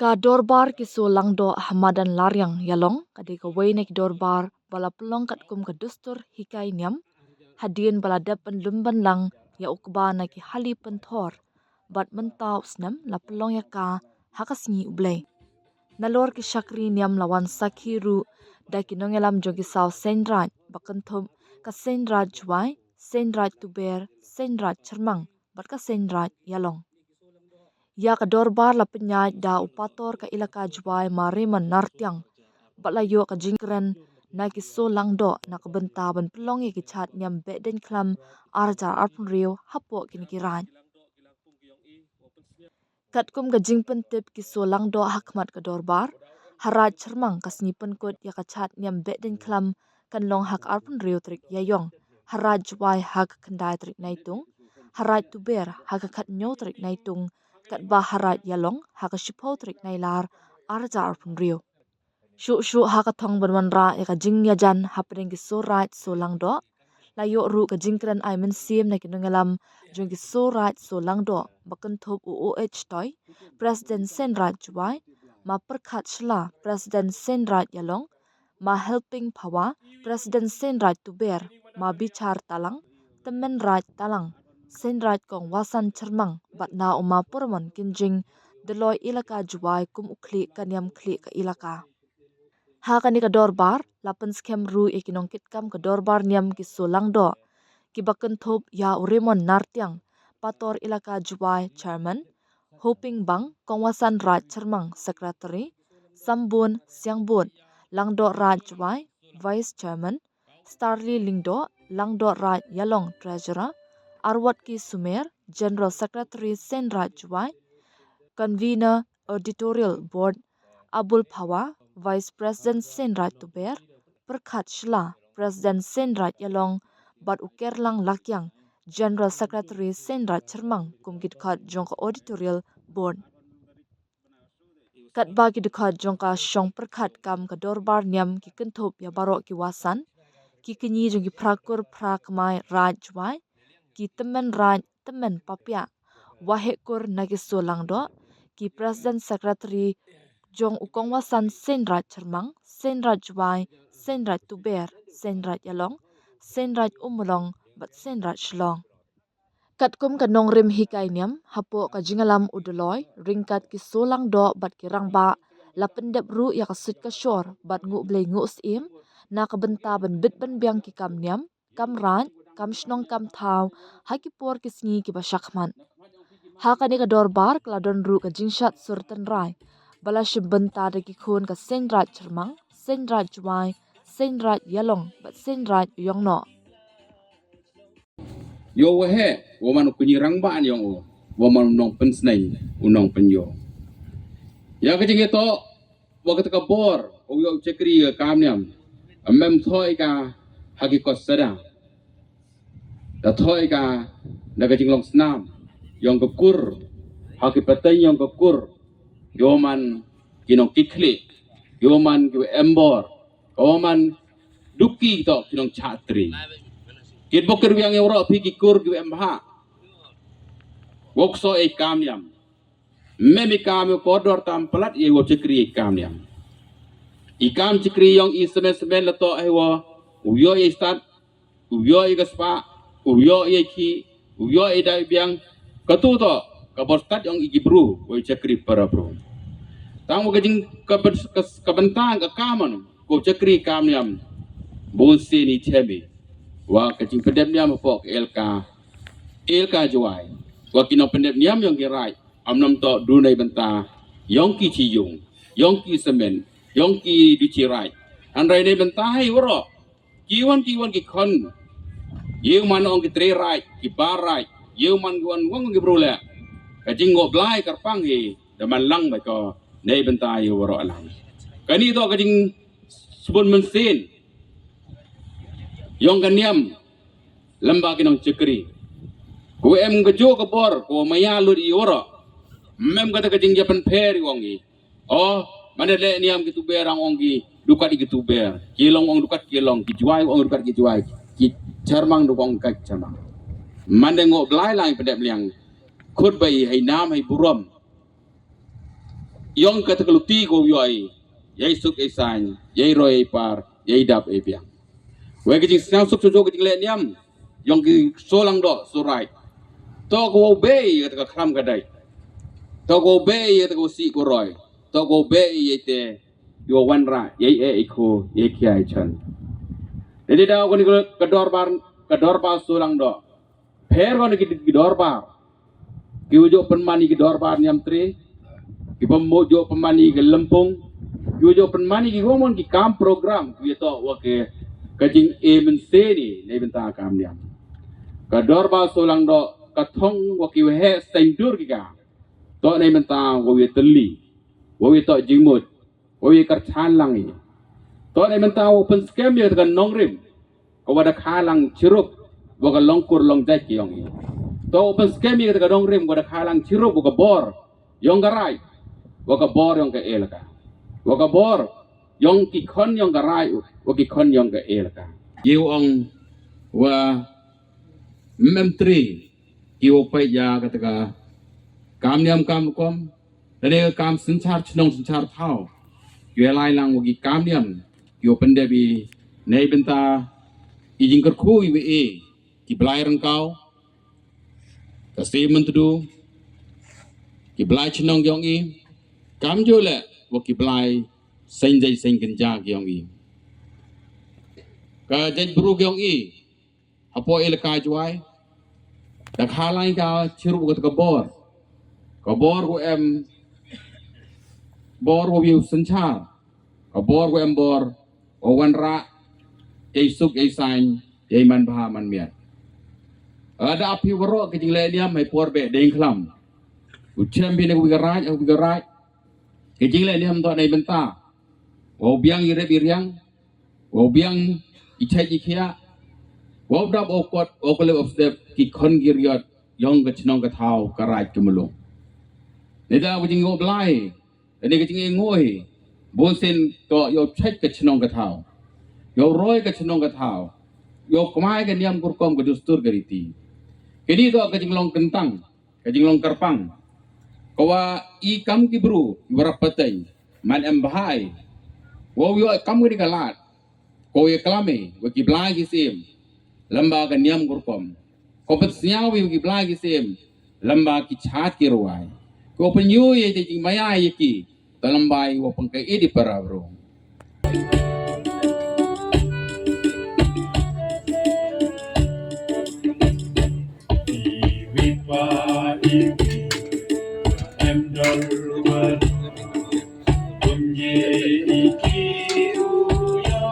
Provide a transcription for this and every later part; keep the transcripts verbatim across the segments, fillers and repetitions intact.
Ka dorbar ki Soh Langdoh ha madan Lariang Ïalong ka dei kawei na ki dorbar ba la pynlong katkum ka dustur hikai niam hadien ba la dep ban lum ban lang ïa u kba na ki hali pynthor, bad mynta u snem la pynlong ïa ka ha ka sngi U Blei. Nalor ki shakri niam la wan sakhi ruh da ki nongïalam jong ki saw seiñ raij ba kynthup ka Seiñ Raij Jwai, Seiñ Raij Tuber, Seiñ Raij Chyrmang bad ka Seiñ Raij Ïalong. Ïa ka dorbar la pynïaid da u Pator ka Elaka Jwai Ma Raymond Nartiang bad la ïoh ka jingkren na ki Soh Langdoh na ka bynta ban pynlong ïa ki chad niam Behdeiñ Khlam ar hajar arphew hynriew hapoh kine ki raij. Katkum ka jingpyntip ki Soh Langdoh ha khmat ka dorbar, ha Raij Chyrmang ka sngi pynkut ïa ka chad niam Behdeiñ Khlam kan long ha ka arphew hynriew tarik Ïaiong, ha Raij Jwai ha ka khyndai tarik Naitung, ha Raij Tuber ha ka khathynñiew tarik Naitung, katba ha Raij Ïalong ha ka shiphew tarik Nailar ar hajar arphew hynriew. Shuh shuh ha ka thong ban wanrah ïa ka jingïajan hapdeng ki Soh Raij Soh Langdoh, la ïoh ruh ka jingkren ai mynsiem na ki nongïalam jong ki Soh Raij Soh Langdoh ba kynthup u O H Toi, President Seiñ Raij Jwai, Ma Pyrkhat Shylla, President Seiñ Raij Ïalong, Ma Helping Phawa, President Seiñ Raij Tuber, Ma Bichar Talang, Tymmen Raij Talang, Seiñ Raij Kong Wasan Chyrmang bad na u Ma Puramon Kynjing, Doloi Elaka Jwai kum u khlieh ka niam khlieh ka elaka. Ha kane ka dorbar la pynskhem ruh ïa ki nongkitkam ka dorbar niam ki Soh Langdoh kiba kynthup ïa u Raymond Nartiang, Pator Elaka Jwai Chairman, Hoping Bang, Kong Wasan Raij Chyrmang Secretary, Sambun Siangbud, Langdoh Raij Jwai Vice Chairman, Starly Lyngdoh, Langdoh Raij Ïalong Treasurer, Arwatki Sumer, General Secretary Seiñ Raij Jwai, Convener Editorial Board, Abul Phawa, Vice President Seiñ Raij Tuber, Pyrkhat Shylla, President Seiñ Raij Ïalong, bad u Kerlang Lakiang, General Secretary Seiñ Raij Chyrmang kum ki dkhot jong ka Editorial Board. Katba ki dkhot jong ka shong pyrkhat kam ka dorbar niam ki kynthup ïa baroh ki Wasan, ki kñi jong ki phra kur phra kmai Raij Jwai, ki tymmen raij tymmen papiah, waheh kur na ki Soh Langdoh, ki President Secretary jong u Kong Wasan Seiñ Raij Chyrmang, Seiñ Raij Jwai, Seiñ Raij Tuber, Seiñ Raij Ïalong, Seiñ Raij Ummulong bad Seiñ Raij Shillong. Katkum ka nongrim hikai niam hapoh ka jingïalam u Doloi ryngkat ki Soh Langdoh bad ki rangbah, la pyndep ruh ïa ka suit ka shor bad nguh Blei nguh Syiem na ka bynta ban bit ban biang ki kam niam, kam raij, kam shnong kam thaw ha ki por ki sngi kiba shah khmat. Ha kane ka dorbar ka la don ruh ka jingshad sur tynrai ba la shim bynta da ki khun ka Seiñ Raij Chyrmang, Seiñ Raij Jwai, Seiñ Raij Ïalong bad Seiñ Raij Ïongnoh. Ïoh waheh, wa man u kñi rangbah ïong u, wa man u nongpynsneng, u nongpynïoh. Ïa ka jingïatoh wa kata ka bor, u ïoh u shakri ka kam niam, ym em thoh ïa ka ha ki kot sada. Da thoh ïa ka da ka jinglong snam ïong ka kur, ha ki pateng ïong ka kur, ïoh man ki nongkitkhlieh, ïoh man ki em bor, ïoh man duki to ki nongchatri. Kit bok kit biang ïa waroh phi ki kur ki em bha. Wok so ei kam niam. Mem i kam ïa kordor tam palat ïa u shakri i kam niam. I kam shakri ïong i semen semen la to ai wa u ïoh i stad, u ïoh i ka spah, u ïoh i ki, u ïoh i dai biang. Katu to ka bor stad ïong i ki bru wa i shakri para bru. Tang wa ka jing ka ben- ka- ka bentang ka kam anu ko shakri kam niam. Bun sini chemi wa ka jing pendep niam pok elka elka Jwai wa ki nong pendep niam ïong ki raij. Am nam to du nei bynta ïong ki chi yung, ïong ki semen, ïong ki du chi raij. Hynrei nei bynta hi waroh ki wan ki wan ki khon. Ïew man ong ki tre raij, ki bar raij, ïew man ki wan wang ki bru leh. Ka jingngop blai kyrpang hi da man lang ba ko nei bynta ïa waroh lang. Kani to ka jingsbun mynsiem ïong ka niam lem ba ki nong shakri. Ku em ka ju ka bor ku maya lut i waroh. Mem kata ka jingïapynpher i ong i. O, mane leh niam ki Tuber ang ong ki dukat i ki Tuber. Ki Long ong dukat ki Long, ki Jwai ong dukat ki Jwai. Ki Chyrmang dukat ong ki Chyrmang. Mane ngop blai lang i pyndep liang. Khut ba i hei nam hei burom. ïong kata ka luti ko ïoi, ïai suk ïai saiñ, ïai roi ïai par, ïai dap ïai biang. Wei ka jingsngewsuk suk ka jingleh niam ïong ki Sohlang Doh Sohraij. To ko bei ïa kata ka khlam ka dai. To ko bei ïa kata ka sih ko roi. To ko bei ïa te ïa wanrah ïa ïa ïa ko ïa kia ïa chan. Jadi da ko ni ka dorbar, ka dorbar Sohlang Doh. Pher ko ni ki, ki dorbar. Ki ujo pynman ïa ki dorbar niam tre. Ki pynmo ujo pynman ïa ki lempung. Ki ujo pynman ïa ki wamon ki kam program ki to wa ke ka jing e men se ni nei bynta kam niam. Ka dorbar Sohlang Doh ka thong wa ki wa he seng dur ki ka. To nei bynta wa wi tylli. Wa wi to jingmut. Wa wi kyrchan lang ïa. To nei bynta wa pynskhem ïa ka nongrim. Ka wa da kha lang chirup wa ka longkur longjait ki ïong i. To wa pynskhem ïa ka nongrim wa da kha lang chirup wa ka bor ïong ka raij. Wa ka bor ïong ka elaka. Wa ka bor ïong ki khon ïong ka raij wa ki khon ïong ka elaka. Ïa u ong wa mem tri ki wa peit ïa kata ka kam niam kam rukom. Lane kam synshar chnong synshar thaw. Ïa lai lang wa ki kam niam. Ïa pyndep i nei bynta i jingkyrkhu i wa e ki blai rangkaw. Ka si myntdu ki blai chnong ïong i. Kam ju le wa ki blai seng jai seng kynja ïong i. Ka jait bru ïong i. Hapoh elaka Jwai. Da kha lang ka chirup ka bor. Ka bor ko em bor ko view synshar. Ka bor ko em bor ko wanrah ïa suk ïa saiñ ïa man bha man miat. Ada api waro ka jingleh niam hai por be deng khlam. U chem bi ne ko bi ka raij, ko bi ka raij. Ka jingleh niam to nei bynta. Wa biang i rep i riang. Wa biang i chai i khia. Wa dap wa kot wa kole wa step ki khon ki riot ïong ka chnong ka thaw ka raij ka mulung. Nei da wa jing wa blai. Nei ka jing ngoi. Bon sen to ïa chai ka chnong ka thaw. Ïa roi ka chnong ka thaw. Ïa kmai ka niam kurkom ka dustur ka riti. Kini to ka jinglong kyntang. Ka jinglong kyrpang. Ka wa i kam ki bru i wa rap pateng man em bha i. Wa u ïoh kam kani ka lad. Ka wa ïa klam i wa ki blai ki sim. Lamba ka niam kurkom. Ka wa pynsngiaw i wa ki blai ki sim. Lamba ki chat ki ruwai. Ka wa pynïu ïa te jingmaya ïa ki. Talam bai wa pangkai i di para bro. Iwi pa iwi em dor wan kunye iki uya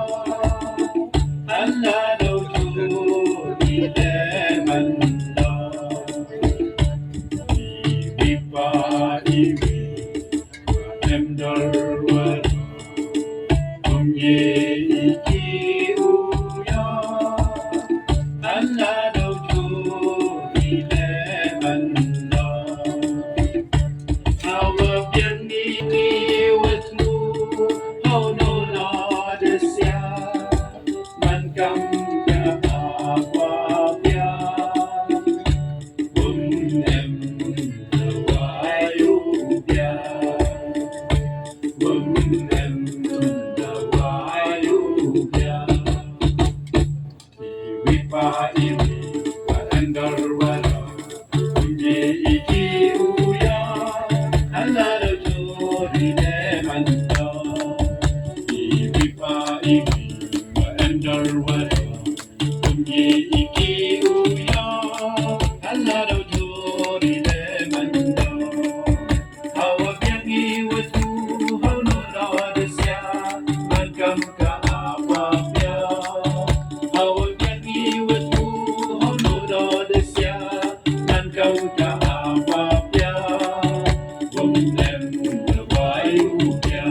ala do tu di le manda. Iwi pa iwi Em dor wan ong ye iki uya. An la dau tu i le man dor. Hawa biang ni ni wet mu hau no la de sia. Man kam ka apa biang. Bun em da wai u biang. Bun em da wai u biang. Iwi pa iwi pa endor waro. Bun ye iki uya. Ala da jori de mando. Iwi pa iwi pa endor waro. Bun ye iki uya. Ala da jori de mando. Hawa biang i wet u hau nu no de sia. Man kam ka apa pia. Hawa biang i wet u hau nu no de sia. Man kam ka apa pia. Bum em da wai u pia.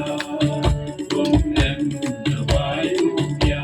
Bum em da wai u pia.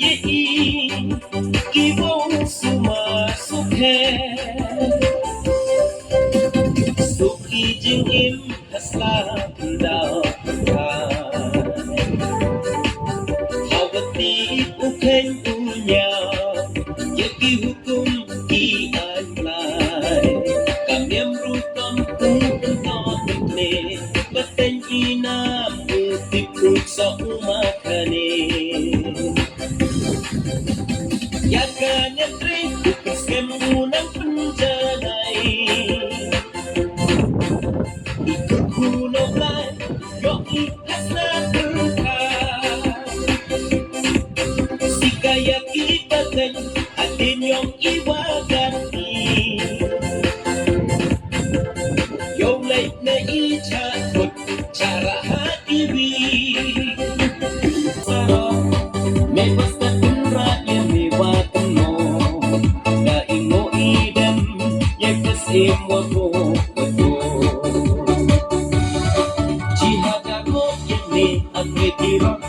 Ye i ki bong sumar sukher, suk ki jingim ha sla pyndaw pynthai. Haba tip u kheiñ u ñiaw ïa ki hukum ki aiñ Blai, kam ñiam rukom u pynthor ne. Pateng i nam u tip u soh u ma kane. Ïa ka ñiam trei u pynskhem u nang pynjanai. I kyrkhu na Blai ïoh i hasna pyrkhat. Sika ïa ki pateng hadien ïong i wa kat i. Ïong leit na i chah kut chah rahat i wi. Sarok me basta Kynrad ïa me wa kynnoh. Da i ngoh i dem ïa ka syiem wa bok wa bok. Chi ha ka ngoh ïa me a ngi ki rok.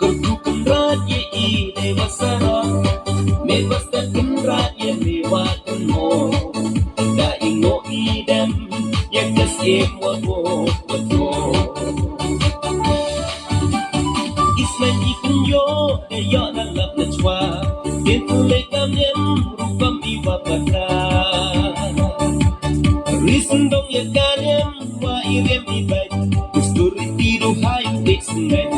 Kyrkhu Kynrad ïa i dei wa sarok. Me basta Kynrad ïa me wa kynnoh. Da i ngoh i dem ïa ka syiem wa bok wa bok. I sneng i kynjoh da ïoh na lap na chwa. Tien tu lei ka niam rukom i wa pata. Ri sngewdong ïa ka niam wa i riam i bait. Kusturi ti duhai u dei sneng.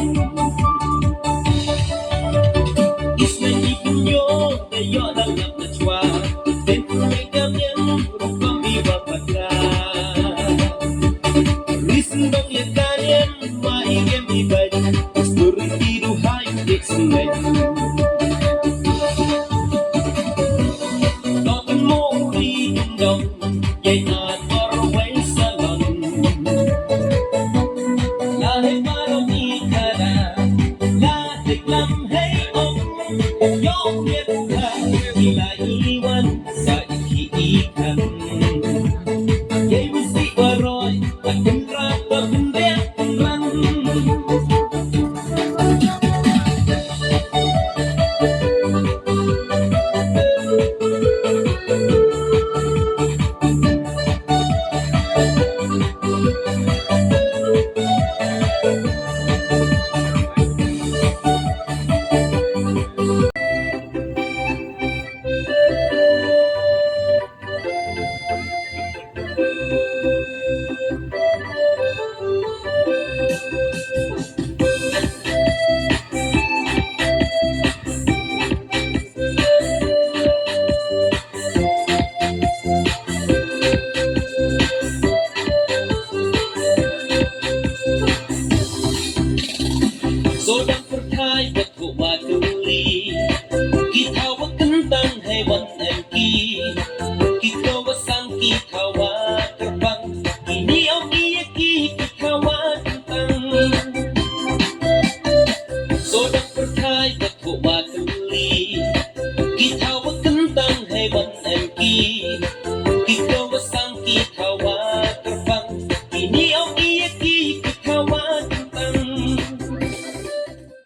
I sneng i kynjoh da ïoh na lap na chwa. Tien tu lei ka niam rukom i wa pata. Ri sngewdong ïa ka niam wa i riam i bait. Kusturi ti duhai u dei sneng. Dok mo ri dong ïa i at bor wei salon. La hei barom i kada la hei klam hei ong. Ïong ïa ka i la i wan sa i ki i kan. Ïa i wi si wa roi a Kynrad ba pynbiang pynran. Sodang pyrthai bad ko wa tuli. Ki thaw wa kyntang hei wan em ki. Ki thaw wa sang ki thaw wa kyrpang. Ki ni ong ki ïa ki ki thaw wa kyntang. Sodang pyrthai bad ko wa tuli. Ki thaw wa kyntang hei wan